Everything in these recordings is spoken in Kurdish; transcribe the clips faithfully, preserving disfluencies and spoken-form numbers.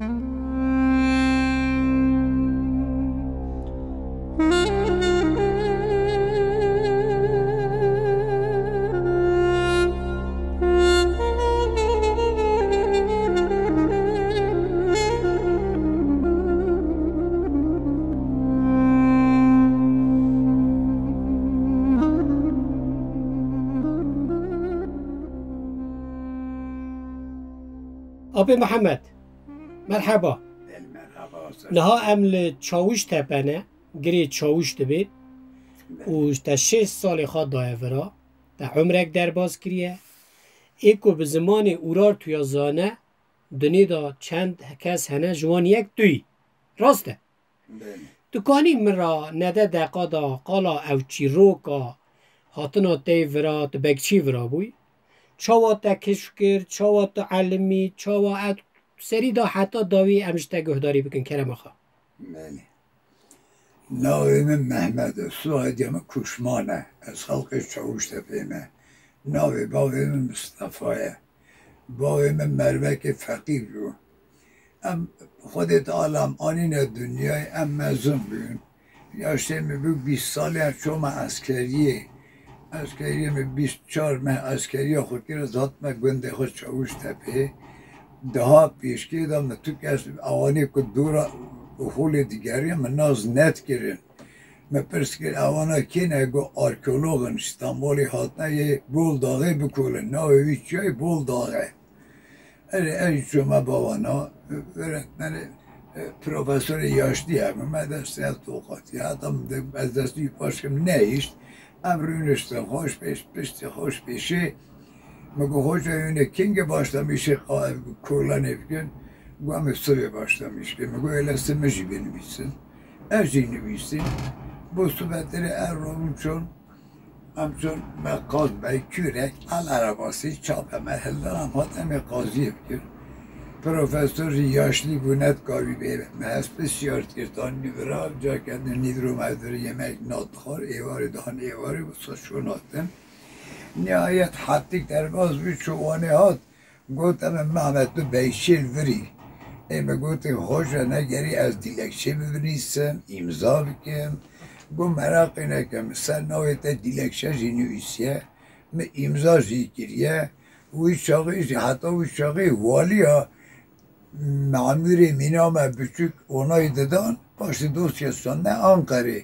Apê Mihemed, merheba. Merheba, ser Niha em li Çawiştepe ne, girê Çawişt dibê û te şêst salê xwe daye vira, te umrek derbas kiriye. Ê ku bi zimanê Urartuya zane, dunê de çend kes hene, ji wan yek tu yî. Rast e? Belê. Tu kanî min ra nede deqa da qala ew çîroka hatina te vira, tu bekçî vira bûyî? Çawa te keşf kir, çawa tu elimî, çawa ev serî da heta dawî em ji te guhdarî bikin, kerema xwe. Belê. Navê min Mehmet e, soyadê min Kuşman e. Ez xelkê Çawiştepê me. Navê bavê min Mistefa ye. Bavê min mervekê feqîr bû. Em Xwedê Teala em anîne dinyayê, em mezin bûn. Yaşê min bû bîst salî, em çûme eskeriyê. Eskeriyê min bîst çar meh eskeriya xwe kir, ez hatime gundê xwe Çawiştepê. Daha pêşkê de min tu kes ewanê ku dora holê digeriyan, min nas nedikirin. Me pirs kir, "Ewana kê ne?" Got, "Arkeolog in, Stenbolê hatine yê Bol Daxê bikolin. Navê wî çi ye? Bol Dax e." Erê, ez çûme ba wana, öğretmenê, e, profesorê yaşlî hebû, me destê hev toqatî. Heta min de, ez destê wî paş kim, nehişt. Em rûniştin, xweş pêş, piştî xweş pêşê. Min got, "Hoca, hûn ê kengê başlamişê qa-, kolanê bikin?" Got, "Em ê sibê başlamiş bikin." Min got, "Êle sibê min jî binivîsin." Ez jî nivîsî. Bo sibetirê ev robûn çûn. Em çûn me qaz bey kûrek, el arabasî çape me hildan, em hat em ê qaziyê bikin. Profesor jî yaşlî bû, nedikar wî bê me hespê siyar dikir, ta nîvira, careke din nîvro me vir yemek nadixwar, êvarê dihan êvarê, wisa çûn hatin. Nihayet hettik derbas bû, çû wanê hat, Got, "Em ê Mehmet tu beyşêl virî." Ê min gotê, "Hoca, negerî ez dilekçe bibinîsim, îmza bikim." Got, "Meraqê neke, min ser navê te dilekçe jî nivîsiye, min îmza jî kiriye." Wî çaxê jî, heta wî çaxê waliya memûrê mîna me biçûk onay didan, paşê dosya stande Anqerê.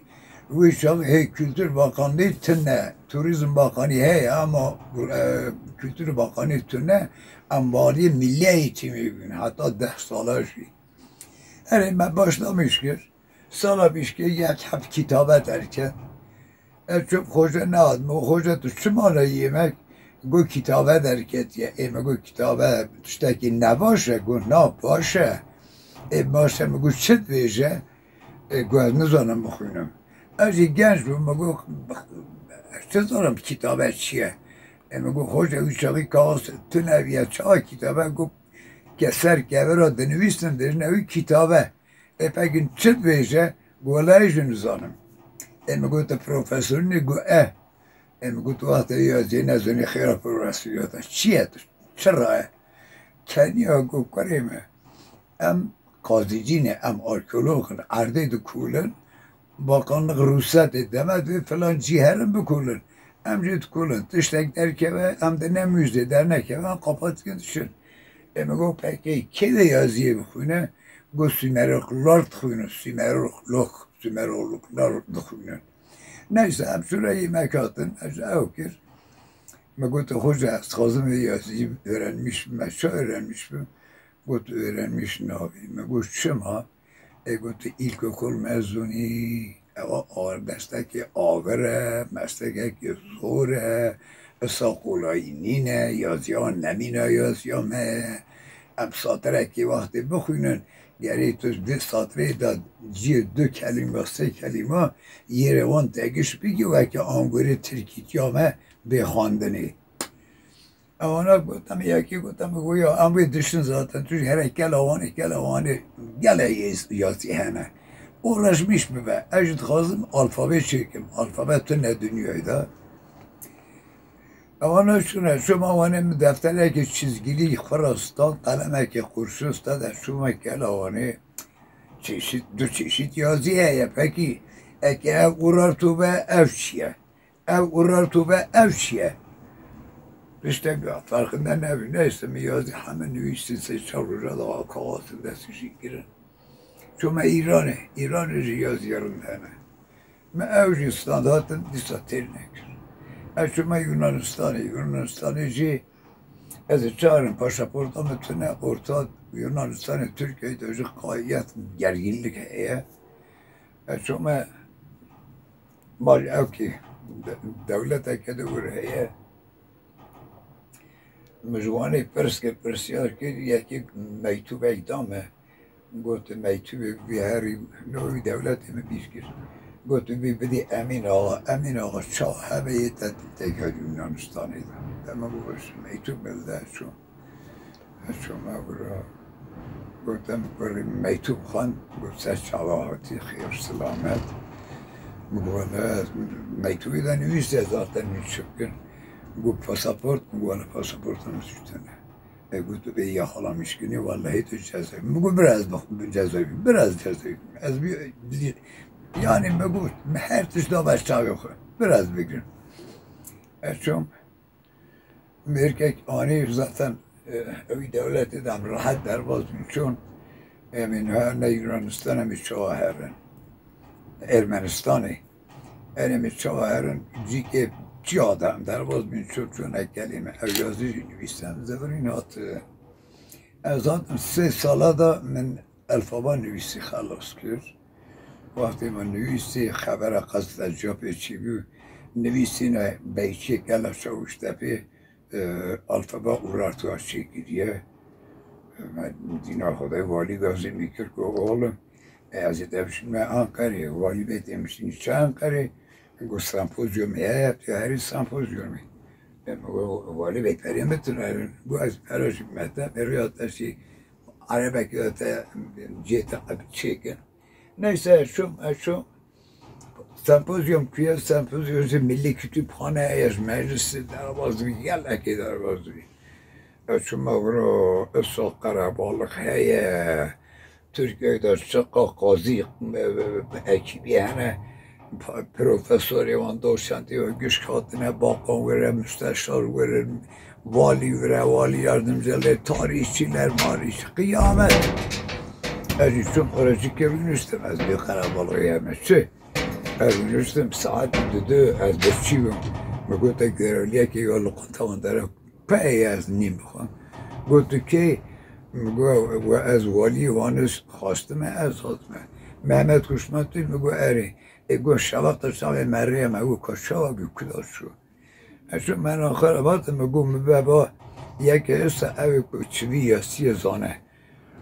Wî çaxê hê Kültür Bakanlığı tune, Turizm Bakanı heye ama, e, Kültür Bakanı tune, em waliyê milli eğitimê bûn, heta deh sala jî. Erê me başlamiş kir, sala pişkê yek heb kitabe derket. Ez çûm xoce nehat, min got, "Xoce, tu çima ne yemek?" Got, "Kitabe derketiye." Ê min got, "Kitabe tiştekî nebaş e?" Got, "Na, baş e." Ê, "Baş e." Min got, "Çi dibêje?" Ê, got, "Ez nizanim bixwînim." Ez jî genc bûm, min got, "Ez çi zanim kitabe çi ye?" Ê, min got, "Xoce, wî çaxî kaxez tune bûye, çawa kitabe?" Got, "Ke ser kevira dinivîsin, dibêjine wî kitabe." Ê, pekî çi dibêje? Got, "Wela ez jî nizanim." Ê, min got, "Tu profesor î?" Got, "E." Ê, min got, "Wextê yaziyê nezanî, xêra profesoriyata çi ye? Çi raye?" Keniya got, "Kurê me, em qazîcî ne, em arkeolog in, erdê dikolin, bakanlıq rûsetê deme divê filan cî herin bikolin. Em jî dikolin, tiştek derkeve, em dine muzê, dernekeve, em qapat dikin diçin." Ê, min got, "Pekî kê wê yaziyê bixwîne?" Got, "Sumerologlar dixwînin, Sumerolog, Sumerologlar dixwînin." Neyse, em çûne yemek hatin, ez ew kir. Min got, "Xoca, ez dixwazim vê yaziyê öğrenmiş bim." "Me ça öğrenmiş bim?" Got, "Öğrenmiş nabî." Min got, "Çima?" Ê, got, "Tu ilkokul mezun î, ewa a-, destekê awir e, meslekekê zor e, isa qolayî nîne, yaziya nemîna yaziya me ye. Em satirekê wextê bixwînin, gerê tu di satirê de ciyê du kelîme, sê kelîme yê rê wan tegiş bikî, weke angorê tirkîtiya me bê xwendinê." Ewana gote min, yekî gote min, got, "Ya, em wê dişin zaten, tu jî here kela wan ê, kela wan ê, gelek yê yazî hene. Uğraşmiş bibe, ez jî dixwazim alfabe çêkim, alfabe tune dinyayê de." Ewana çûne, çûma wanê min defterekê çizgilî xwe re stand, qelemekê qurşû stand, ez çûme kela wanê. Çeşit, du çeşit yazî heye. Pekî, eke ev Urartu be, ev çi ye? Ev Urartu be, ev çi ye? Tiştek ferqinde nebî. Neyse, min yazî heme nivîsî, sê çar roja da kaxazin destî jî kirin. Çûme Îranê, Îranê jî yazî rind hene. Me ew jî stand hatin, dîsa têr nekir. Ez çûme Yunanistanê, Yunanistanê jî ez ê çarin pasaporta min tune orta Yunanistanê, Tirkiyeyê de jî qayet gerginlik heye. Ez çûme mal ewkî de-, dewleteke de wir heye. Min ji wanê pirs kir, pirsyar kir, yekî mektûbek da me. Got, mektûbê vî herî navê dewletê min bîr kir. Got, vî bidî Emîn Axa. Emîn Axa çawa hebe yê te têkevî Yunanistanê de. Te min got, mektûb min de çû. Çûme wira. Gotim, kurî mektûb xwend, got, ser çava hatî, xêr silamet. Min got, wele, mektûbê de nivîse zaten min çi bikin. Got, pasaport, min got, wele, pasaporta min sûtene. E, got, tu bê ya xala mişkinî, wellahî tu cezayî. Min got, biraz bak, cezayî, biraz cezayî. Ez bir, bir, yani min got, min her tişt da ber çavê xwe. Biraz bigrin. E, çûm, Mêrkek anî zaten, e, ewî dewletê de em rehet derbas bûn. Çûn, em ê niha ne Yunanistanê, em ê çawa herin? Ermenistanê. Em ê çawa herin? Cîkê çiya de em derbas bûn, çûn, çûn ekelî me. Ew yazî jî nivîstem, zivirîn hat. Ez zaten sê sala da min elfaba nivîsî xelas kir. Wextê min nivîsî, xebera qezeta copê çîbû, nivîsîne beyçî kela Çavuştepê, e, alfaba Urartuya çêkiriye. Me dîna Xwedê walî gazî min kir ku oğlum, e, ez ê te bişînme Ankarê, walî bê tê min şînî çi Ankarê? Got, sempozyum heye, tu herî sempozyumê. E, min got, walî bê perê min tune, got, ez pera jî me te, me rêya te jî Erebekî de te cihê te qebîl çêkin. Neyse, ez çûm, ez çûm. Sempozyum kuye, sempozyum ji Milli Kütüphane, ez meclisî derbas bî, gelekî derbas bî. Ez çûme wiro, îsa qerebalix heye. Tirkiyeyê de çiqa qazî, e, e, ekîbî hene. Pa-, profesorê wan, doçentê wan, gişk hatine, bakan were, müsteşar were, valî were, valî yardımcıları, tarihçiler, marîç, qîyamet. Ez jî çûm xwe re jî kevî nuştim, ez bê qerebalixê me çi? Ez nuştim, saet didu, ez birçî bûm. Min gote görevliyekê ya li qunta wan dere, peyê ez nîm bixwim. Got, tu kê? Min got, we ez walî Wanê xwestime, ez hatime. Mehmet Kuşmatî, min got, erê. Ê got, şeveqê çavê me rê me, got, ka çawa got, kuda çû? Ez çûm, me naxwe re vatim, min got, min beba yekê êsta ew ê ku çivî yasiyê zane.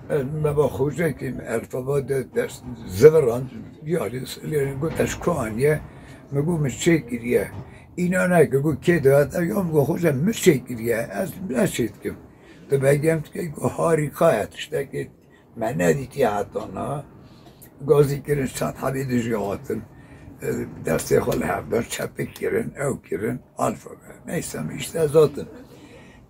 Ez min beba xocekî, min elfaba de ders ziviran, diyalî silêrin, got, ez ku aniye? Min got, min çêkiriye. Îna neke, got, kê dihate? Ya min got, xoce, min çêkiriye, ez ne çê dikim? Tu begem dikey, got, harîka ye, tiştekê me nedîtiye heta niha. Gazî kirin, çend hebê dijî hatin. E, destê xwe li hevdan çepik kirin, ew kirin, alfabe. Neyse, min îşte ez hatim.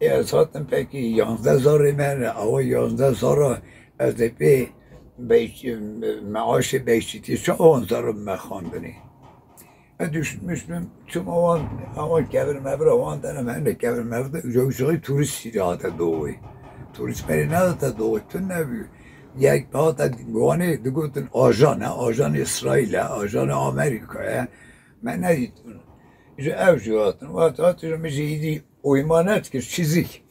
Ê, ez hatim, pekî yanzdeh zarê me hene, awa yanzdeh zara ez ê pê beyçî, meaşê beyçîtî çawa wan zara me xwendinê? Ez düşünmüştüm, çima wan, wan kevir mevira wan dene me ne kevir mevira, uca uca turist şîrî hate doğu. Turist berê ne hate doğu, tu nebî. Yek hate Wanê digotin ajan e, ajan Îsraîl e, ajan Amerîka ye. Me nedîtin. Ji ev jî hatin. Wexta hatin, min jî îdî uymanet kir, çizik.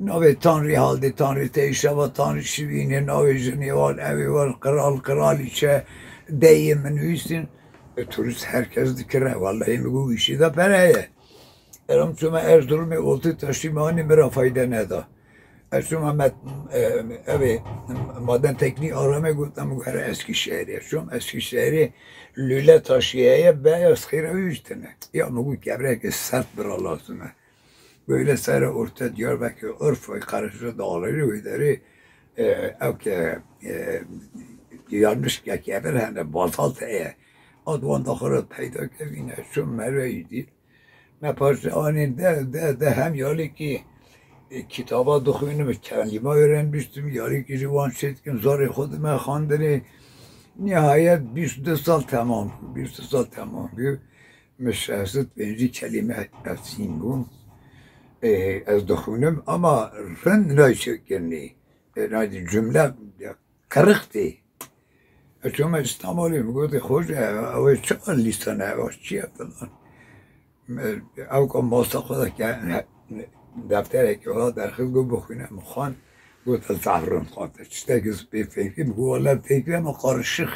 Navê Tanrî haldê, Tanrî teyşeva, Tanrî şivînê, navê jinê wan, evê wan, qral, qralîçe, deyê min nivîsîn. E, turist herkes dikire. Wellahî min got, wî şî de pere ye. Eram çûme Erzurumê, oltî taşî me anî, min re fayde neda. Ez çûme me, e, evê, maden teknî aramê, gotim, min got, here Eskişehirê. Çûm Eskişehirê, lûle taşî heye, beyaz xêra wî jî tune. Ya min got, kevrekê sert bira lazim e. Böyle sere orta Diyarbakır, Urfa, Karacadağları wê derê, e, ew ke, e, yanlış ke kevir hene, bazalt heye. Ad wan daxurat peyda kevîne, çûm merve îdî. Me paşewanî de, de, de hem yalîkî, e, kitaba dixwînim, kelîma wê re nivîstim, yalîkî ji wan çêdikim, zarê xwe dime xandinê. Nihayet bîst û du sal temam bû, bîst û du sal temam bû. Min şeş sed pêncî kelîme efsîn bû. E, ez dixwînim, ama rind nayê çêkirinê. E, nayê cumle qiriq tê. Ez çûme Îstanbulê, min gotê, "Xoce, ew ê çi qas lîsan e, ew çi ye?" filan. Ew ka masa xwe de ke-, defterekê xwe derxist, got, "Bixwîne." Min xwend, got, "Ez zaf rind xwend." Tiştekî pê fêkî, min got, "Wele fêkî me qarişix."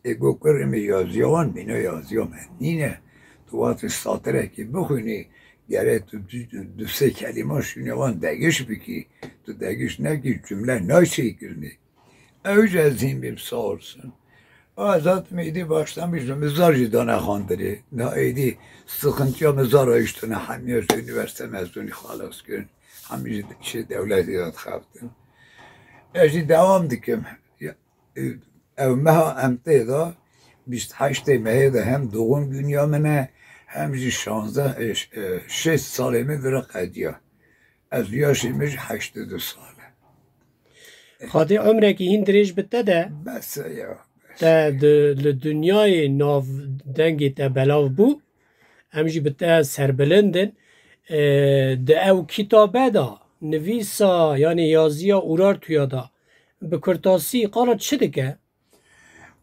Ê got, "Kurê min, yaziya wan mîna yaziya me nîne. Tu wextê satirekê bixwînî, gere tu du, du, du sê kelîma şûnê wan degiş bikî. Tu degiş nekî, cumle nayê çêkirinê." Ew jî ez hîn bîm, sağ olsun. A, zaten êdî başlamışım, min zar jî dane xandinê. Na êdî sıkıntıya min zar ayiştine, hemiya ji üniversite mezunî xelas kirin. Hemî jî şey dewletê de dixebtin. Ez jî devam dikim. Ya, e, ew meha em tê de, bîst heştê mehê de hem doğum günü ya min e, hem jî şanzdeh, e, ş-, e, şeş salê min vira qediya. Ez yaşê min jî heştê du sal e. Xwedê umrekî hîn dirêj bi te de. Bes e ya, bes. Te di, li dinyayê nav dengê te belav bû. Em jî bi te serbilind in. E, di ew kitabe de, nivîsa, yanî yaziya Urartuya de, bi kurtasî qala çi dike?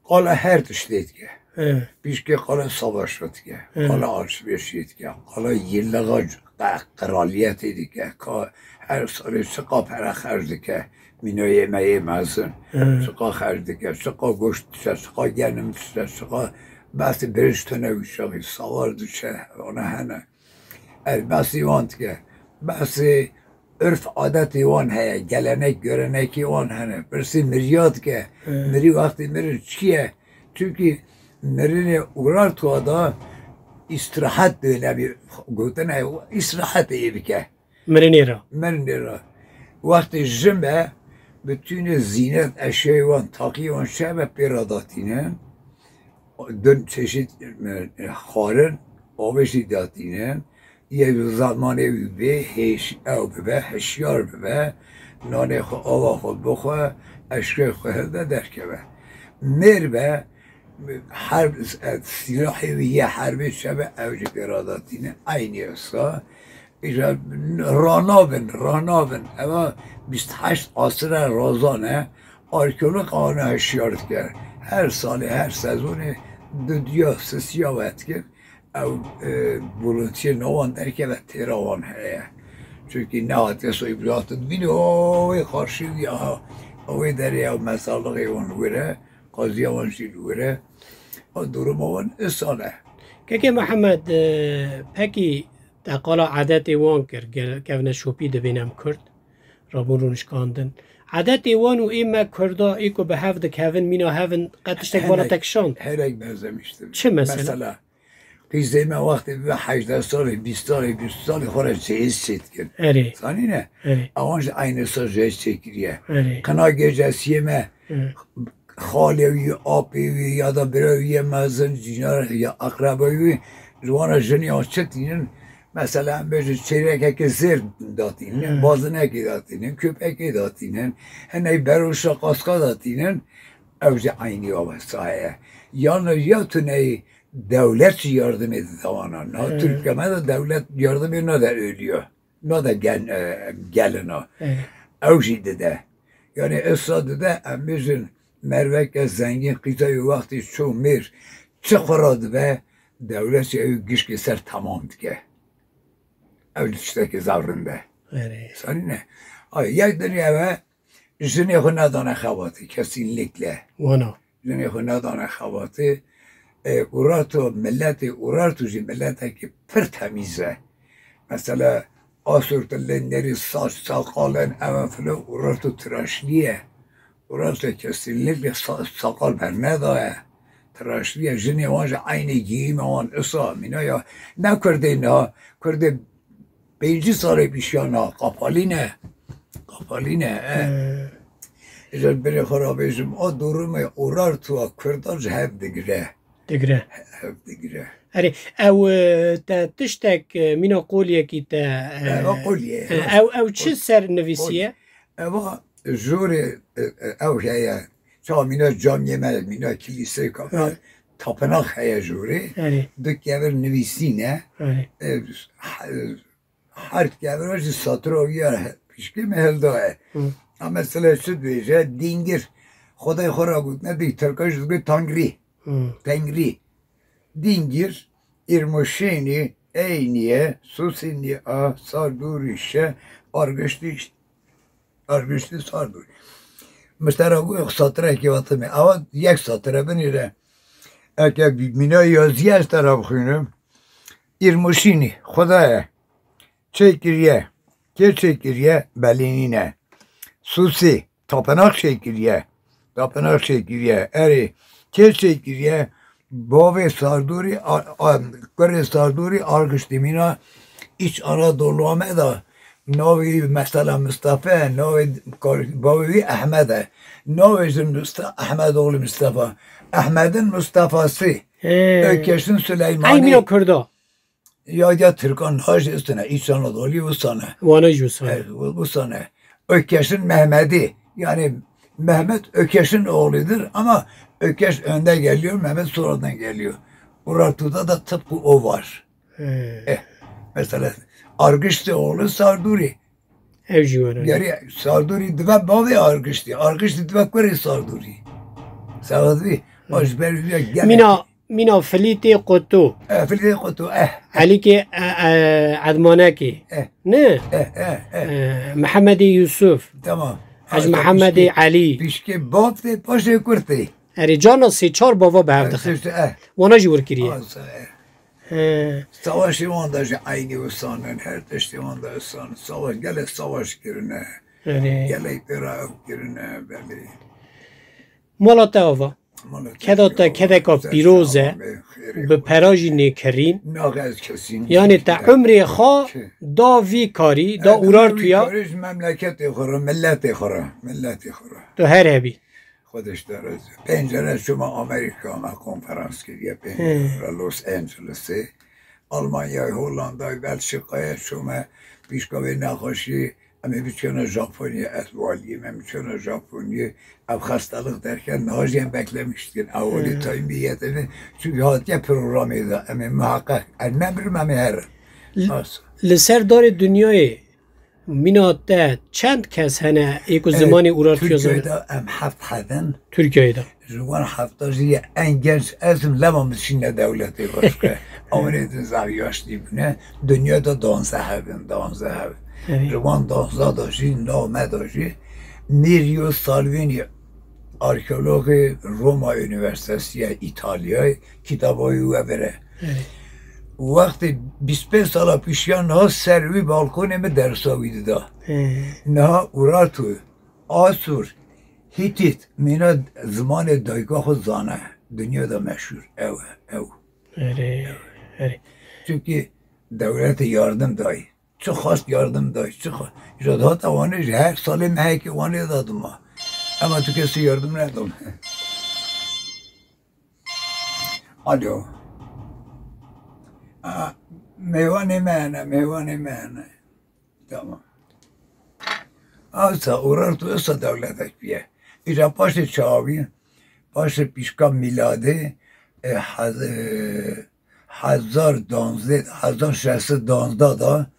Qala her tiştê dike. He. Pişkê qala savaşa dike. He. Qala alışverişê dike. Qala yıllığa qe-, kraliyetê dike. Ka her salê çiqa pere xerc dike. Mînoyê me yê mezin. He. Çiqa xerc dike. Çiqa goşt dişe. Çiqa genim dişe. Çiqa behsê birinc tune wî çaxî. Savar dişe. Ona hene. Ev behsê wan dike. Behsê urf adetê wan heye, gelenek görenekê wan hene. Pirsê miriya dike. He. Mirî wextê mirin çi ye? Çimkî mirinê Urartuwa da îstirahet dibê, nebî gotine îstirahetê yê bike. Mirinê re. Mirinê re. Wextê jin be, bi tûnê zînet eşyayê wan, taqiyê wan şe be pê re datînin. Din çeşit, e, xwarin, avê jî datînin. Yê zemanê wî bê, hêş-, ew bibe, hişyar bibe, nanê xwe, ava xwe bixwe, eşkê xwe hilde derkeve. Mêr be, her, e, sîlahê wî yê herbê çe be, ew jî pê re datînin. Eynî wisa. Îja ranabin, ranabin. Eva bîst heşt asire razan e. Arkeolog ana hişyar dike. Her salê, her sezonê didiya, sisiya wê dikin. Ew, e, buluntiye nawan derkeve têra wan heye. Çimkî nehatiye soy bilatin bîne, o wê qarşî wî aha. Ew ê derê ew mezarlixê wan were, qaziya wan jî li were. O duruma wan isal e. Kekê Mihemed, e, pekî te qala edetê wan kir, gel-, kevneşopî dibên em Kurd, rabûn rûnişkandin. Edetê wan û ê me Kurda, ê ku bi hev dikevin, mîna hev in, qet tiştek bala Hinek, te kişand? Hinek benzemiştir. Çi mesela? Mesela, qîzê me wextê bibe hejdeh salê, bîst salê, bîst salê xwe re cêhiz çêdikin. Erê. Zanîne? Erê. Ewan jî eynî sa cêhiz çêkiriye. Erê. Qina gecesiyê me, Hı. xalê wî, apê wî ya da birayê wî yê mezin, cînar ya eqreba wî, ji wan re jinê wan çi tînin? Mesela, em bêjin çêrekekê zêr datînin, Hı. bazinekê datînin, köpekê datînin, hinek beroşa qaska datînin, ew jî eynî awesa heye. Yan ya tuneyî dewlet jî yardimê dide wana. Na Hı. Tirkiye me de dewlet yardimê nade ölüye. Nade gen-, e, gelina. Hı. Ew jî dide. Yani esa dide, em bêjin merveke zengîn qîza wî wextê çû mêr çi xwe ra dibe, dewlet jî ew gişkê ser temam dike. Ew tiştekî zaf rind e. Erê. Sanîne. Ay, yek dinya ve jinê xwe nedane xebatê, kesinlikle. Wana. Jinê xwe nedane xebatê. E, Urartu, miletê Urartu jî miletekî pir temîz e. Mesela, Asûr tu lê nerî saç saqalên ev e filo, Urartu tıraşliye. Urartu kesinlikle sa-, saqal bernedaye. Tıraşliye, jinê wan jî eynî giyîme wan isa, mîna ya. Ne Kurdê niha, Kurdê pêncî salê pîşiya niha, qapalî ne. Qapalî ne, e. He. Ji birê xwe re bêjim, o durumê Urartuwa Kurdan ji hev digire. Digire. Hev digire. Erê, ew, e, te tiştek, e, mîna qoliyekî te, e, Eva qoliyê, e, rast. ew, ew çi Qol-, ser nivîsiye? qoliyê. Eva jorê, e, e, ew heye. Çawa mîna camiyê me, mîna kilîseyka me, Rast. tapınak heye jorê. Erê. Du kevir nivîsîne. Erê. E, ha-, Her kevra jî satira wî ya pişkê me hildaye. Hı. A mesela çi dibêje? Dîngir. Xwedayê xwe ra gotine dî, Tirka jî digot Tangri. Hı. Tengri. Dîngir, Îrmoşênî, Eyniye, Susînî a, Sardûrî şe, Argiştî, Argiştî Sardûrî. Mesela got satirekî hatime. Ewa yek satire binêre. Eke mîna yazî ez te ra bixwînim. Îrmoşînî, Xwedayê. Çêkiriye, kê çêkiriye, belî nîne. Sûsî, tapınak çêkiriye, tapınak çêkiriye, erê, kê çêkiriye, bavê Sardûrî, a, a, kurê Sardûrî Argiştî mîna Îç Anadolu me de, navê wî mesela Mistefa, navê kar-, bavê wî Ehmed e. Navê jî Miste-, Ehmed oğlu Mistefa. Ehmed'in Mustefası. He. Ökeş'in Süleyman'ı. Ay mîna Kurda. Ya, ya Tirkan ha jî istine, Îç Anadolî wisane. Wana jî wisane. Evet, wi-, wisane. Ökeş'in Mehmet'i, yani Mehmet Ökeş'in oğludur ama Ökeş önde geliyor, Mehmet sonradan geliyor. Urartu'da da tıpkı o var. He. Eh, mesela Argiştî oğlu Sarduri. Ev jî were. Yani Sarduri dibe bavê Argiştî, Argiştî dibe kurê Sarduri. Sağ ol. Baş ber gelek. Mîna Mîna Filîtê Qutû. E, Filîtê Qutû, eh. Elîkê, e, e, Edmanekê. Eh. Ne? Eh, eh, eh. E, Mihemedê Yûsuf. Tamam. Hec Mihemedê Elî. Pişkê bab tê, paşê kurd tê. Erê, carna sê çar bava bi hev dixe. Eh, sê, eh. Wana jî wir kiriye. He. Savaşê wan de jî eynî wisan in, her tiştê wan de wisan in. Savaş, gelek savaş kirine. Erê. Gelek pêra ew kirine, belê. Mala te ava. Keda te kedeka pîroz e, bi pera jî nêkerîn. Yanî te umrê xwe da vî karî, da Urartuya. Memleketê xwe re, miletê xwe re, miletê xwe re. Tu her hebî. Xwedê ji te razî. Pênc care çûme Amerîka, me konferans kiriye, pênc care Los Angelesê, Almanyayê, Hollandayê, Belçîkayê çûme, pîşka vê nexweşî, Em ê biçûne Japonyê, ez waliyê me, em biçûne Japonyê. Ev xestalık derken niha jî em beklemiş dikin. Ew walî tayîn bî yetine. Çünkü hatiye programê de. Em ê muhakkak, em nemirim, em ê herin. Li ser darê dinyayê mîna te çend kes hene ê ku zimanê Urartuya zane? Türkiye'de em heft hebin. Türkiye'de. Ji wan hefta jî ye en genç ez im, lema min şîne dewletê başke. Ew ê din zaf yaşlî bûne. Dinya de danzdeh hebin, danzdeh hebin. Ji wan danzdeh de jî, nav me de jî, Mirio Salvini, arkeologê Roma Üniversitesi ye, Îtalyayê, kitaba wî we vere. Wextê bîst pênc sala pişiya niha ser wî balkonê min dersa wî dida. Niha Urartu, Asur, Hîtît, mîna zimanê dayika xwe zane. Dinya de meşhûr ew e, ew. Erê, erê. Çünkü dewletê yardım dayî. Çi xwest yardım dayî, çi xwe. Îja dihata Wanê jî her salê mehekê Wanê dadima. Ema tu kesî yardım nedim. Alo. A, mêvanê me hene, mêvanê me hene. Tamam. Asa Urartu esa dewletek bîye. Îca paşê çawî, paşê pîşka mîladê, e, hez-, e, hezar danzdeh, hezar şeş sed danzdeh da,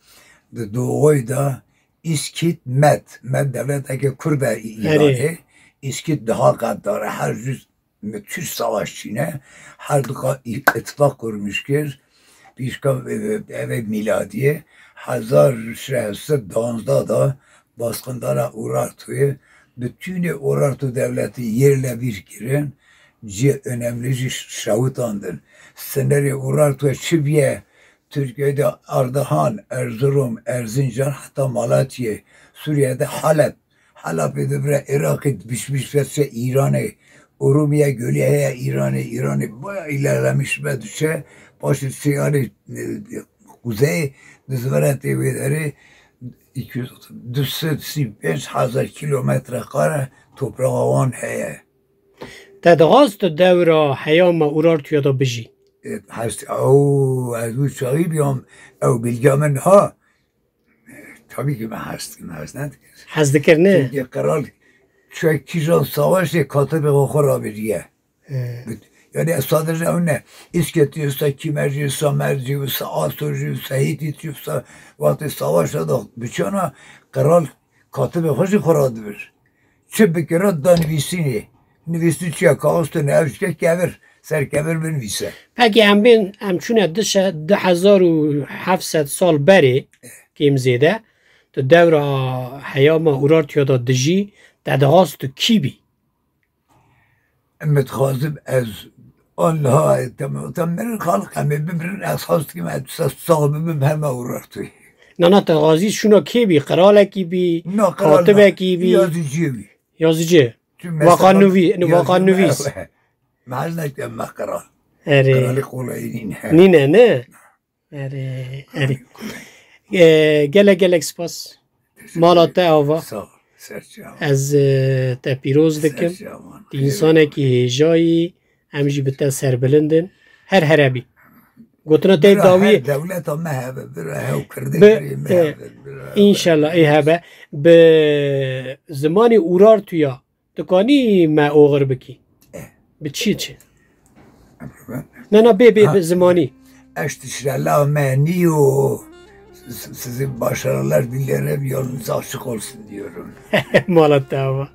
di doğoy da, Îskît Med, Med dewleteke Kurd e Îranê, Îskît daha gaddar e, her jüz müthiş savaşçî ne, her du ka î-, ittifak kurmuş kir, pîşka, e, eve mîladiyê, hezar şeş sed danzdeh da baskındana Urartu'yê, bütünê Urartu devleti yerle bir kirin, cihê önemli jî şewitandin. Sınırê Urartu'ya çi biye, Türkiye'de Ardahan, Erzurum, Erzincan, hatta Malatya, Suriye'de Halep, Helebê dibire Iraqê, dibişmiş ve çe Îranê. Urumiyê gölî heye Îranê, Îranê baya ilerlemiş ve diçe, paşê diçe yanî, e, kuzeyê, dizvere tê wê derê iki yüz otuz, du sed sî pênc hezar kilometre kare toprağa wan heye. Te dixwast tu dewra heyama Urartuya de bijî? E, hest, ew, ez wî çaxî biyam, ew bilgiya min ha. E, tabii ki me hest dikim, hest nedikim. Hez dikir ne? Çünkü kral çek kîjan savaşê katibê xwe xwe rabiriye. He. Yani ez sadece ew ne. Îsketî wisa, Kîmercî wisa, Mercî wisa, Asûrcî wisa, Hîtîtî wisa, wextê savaş da biçana kral katibê xwe jî xwe radibir. Çi bikira da nivîsînê. Nivîsî çi ya? Kaxiztûne ev jike kevir. Ser kevir binivîse. Pekî em bên, em çûne du şe-, du hezar û heft sed sal berê, kêm zêde, tu dewra heyama Urartuya da dijî, te dixwast tu kî bî? Em dixwazim ez Allah, tem, tem mirin xalq, em ê bimirin, ez xwest dikim ez sax bibim hema Urartuyê. Nana, te dixwazî şûna kê bî? Qiralekî bî, Na, qral katibekî bî? Yaziciyê bî. Yazicî. Çünkü Waka mesela nûvî-, waka yazicî nûvîs. Me, me hez neke me qral. Erê. Qralê qolayî nîne. Nîne, ne? Erê, erê. Qralê qolayî. E, gelek, gelek spas. Teşekkür Mala te ederim. Ava. Sağ ol. Serçe ava. Ez, e, te pîroz dikim. Serçe ava. Tu însanekî hêja yî, em jî bi te serbilind in. Her here bî. Gotina te Bira dawiyê. Her dewleta me hebe, bira hew Kurdê Bi-, girê me e, hebe, bira hew. Înşallah, ê hebe. Bi zimanê Urartuya dikanî me oxir bikî? Eh. Bi çi çi? Emre ben. Na, na, bê, bê, Ha. bi zimanî. Eş tişrela me niyo. S-, s-, sizi başarılar dilerim, yolunuz açık olsun diyorum. Mala te ava.